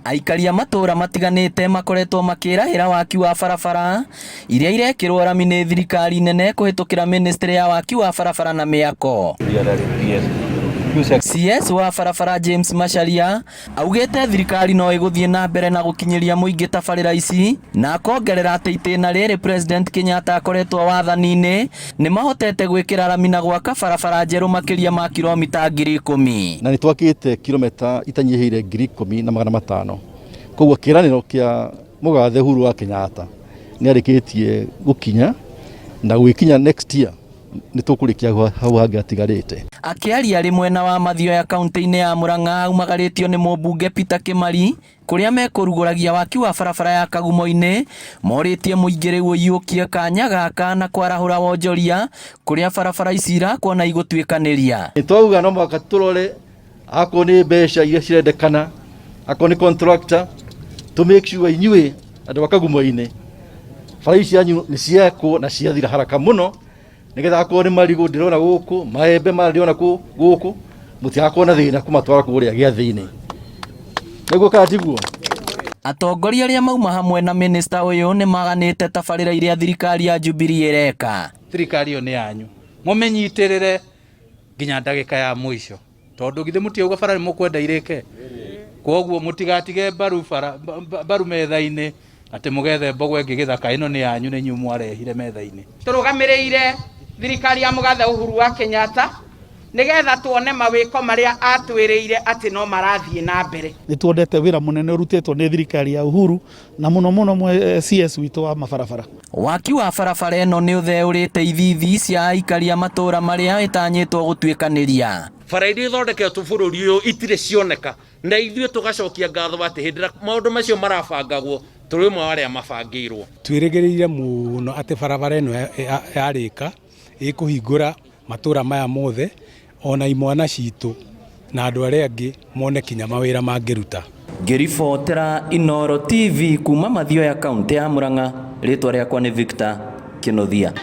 Aikari a matũũra matiganĩte makoretwo makĩrahĩra waki wa barabara iria irekĩrwo rami nĩ thirikari nene kũhĩtũkĩra ministry ya waki wa barabara na mĩako. CS wa barabara James Macharia augĩte thirikari no ĩgũthiĩ na mbere na gũkinyĩria mũingĩ tabarĩra ici na akongerera atĩ itĩna rĩrĩ President Kenyatta akoretwo wathani-inĩ nĩ mahotete gwĩkĩra rami na gwaka barabara njerũ makĩria ma kilomita 10,000. Na nĩ twakĩte kilomita itanyihĩire 10,500. Koguo kĩranĩro kĩa mũgathe Uhuru wa Kenyatta nĩ arĩkĩtie gũkinya na gũgĩkinya next year nĩ tũkũrĩkia hau hangĩ hatigarĩte. Akĩaria arĩ mwena wa Mathioya kaunti-inĩ ya Murang'a aumagarĩtio nĩ mũmbunge Peter Kimari kũrĩa mekũrugũragia waki wa barabara ya Kagumo-inĩ morĩtie mũingĩ rĩu ũiyũkie kanya gaka na kwarahũra wonjoria kũrĩa barabara ici irakwo na igũtuĩkanĩria. Nĩ twauga no mũhaka tũrore akorwo nĩ mbeca iria cirendekana, akorwo nĩ contractor, to make sure inyuĩ andũ a Kagumo-inĩ bara ici cianyu nĩ ciakwo na ciathira haraka mũno, nĩgetha akorwo nĩ marigũ ndĩrona gũkũ, maembe maya ndĩrona gũkũ, mũtigakorwo na thĩna kũmatwara kũrĩa gĩathĩ-inĩ. Nĩguo kana tiguo? Atongoria arĩa mauma hamwe na minista ũyũ nĩ maganĩte tabarĩra iria thirikari ya Jubilee ĩreka. Thirikari ĩyo nĩ yanyu, mũmĩnyitĩrĩre nginya ndagĩka ya mũico, tondũ githĩ mũtiauga bara nĩ mũkwenda irĩke? Kwoguo mũtigatige mbaru bara, mbaru metha-inĩ atĩ mũgethe mbogo ĩngĩ gĩthaka, ĩno nĩ yanyu, nĩ inyuĩ mwarehire metha-inĩ. Tũrũgamĩrĩire thirikari ya mũgathe Uhuru wa Kenyatta nĩgetha tuone mawĩko marĩa atwĩrĩire atĩ no marathiĩ na mbere. Nĩ tuonete wĩra mũnene ũrutĩtwo nĩ thirikari ya Uhuru na mũno mũno CS witũ wa mabarabara. Waki wa barabara ĩno nĩ ũtheũrĩte ithithi cia aikari a matũũra marĩa ĩtanyĩtwo gũtuĩkanĩria. Bara iria ithondeketwo bũrũri ũyũ itirĩ cioneka, na ithuĩ tũgacokia ngatho atĩ hĩndĩ ĩrĩa maũndũ macio marabangagwo tũrĩ ũmwe wa arĩa mabangĩirwo. Twĩrĩgĩrĩire mũno atĩ barabara ĩno yarĩka ĩkũhingũra matũũra maya mothe, ona imwana citũ na andũ arĩa angĩ mone kinya mawĩra mangĩruta. Ngĩribotera Inooro TV kuma Mathioya kaunti ya Murang'a, rĩtwa rĩakwa nĩ Victor Kinuthia.